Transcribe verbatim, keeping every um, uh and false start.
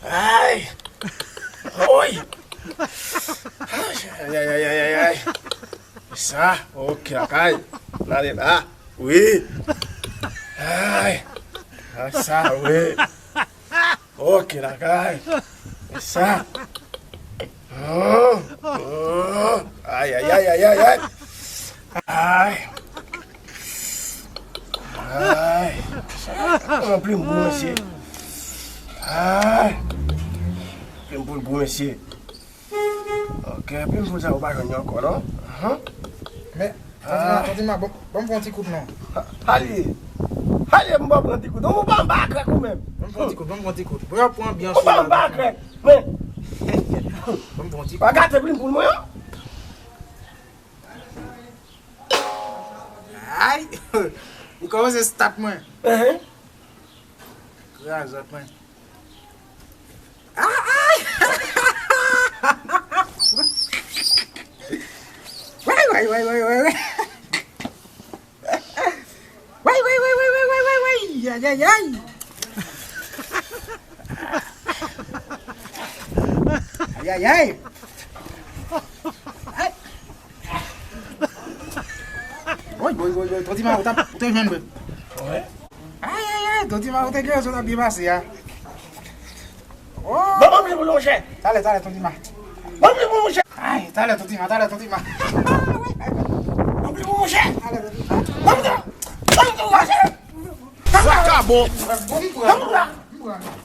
Ay! Oy! Ay, ay, ay, ay, ay, ay. Sa, ok, lakay. N ale la. Wi. Ay. Sa, wi. Ok, lakay. Sa. Oh, oh. Ay, ay, ay, ay, ay, ay. Ay. Ay. Sa, anpil gou, mesye. Ay. Anpil gou, mesye. Ok, anpil gou sa, ou pa jwenn yo ankò, non? Ahan. Men, Tonton Ma, Tonton Ma, bon, bon, bon ti kout non. Alye. Alye, m ba w pran ti kout. Ou pa anba krèk ou menm. Bon, bon ti kout, bon, bon ti kout. Bon, y ap pran anbyans ou pa anba krèk. Men. Bon, bon ti kout. Pa gate plim pou mwen, yo. Ay! Li kòmanse start mwen. Ehe. Krazòt mwen. Ah, ay! Way, way, way, way, way, way. Way, way, way, way, way, way, way, way. Ay, ay, ay. Ay, ay, ay. Ay. Woy, woy, woy, woy. Tonton Ma, ou t ap, ou te jwenn mwen. Wi. Ay, ay, ay, Tonton Ma, ou te gen rezon, t ap byen pase a. Oh. Ban m anpil pou lonjè. Talè, talè, Tonton Ma. Ban m anpil pou lonjè. Ay, talè, Tonton Ma, talè, Tonton Ma. Ban m anpil pou lonjè. Talè, Tonton Ma. Ban m anpil, ban m anpil lonjè. Vakabon. Ban m anpil.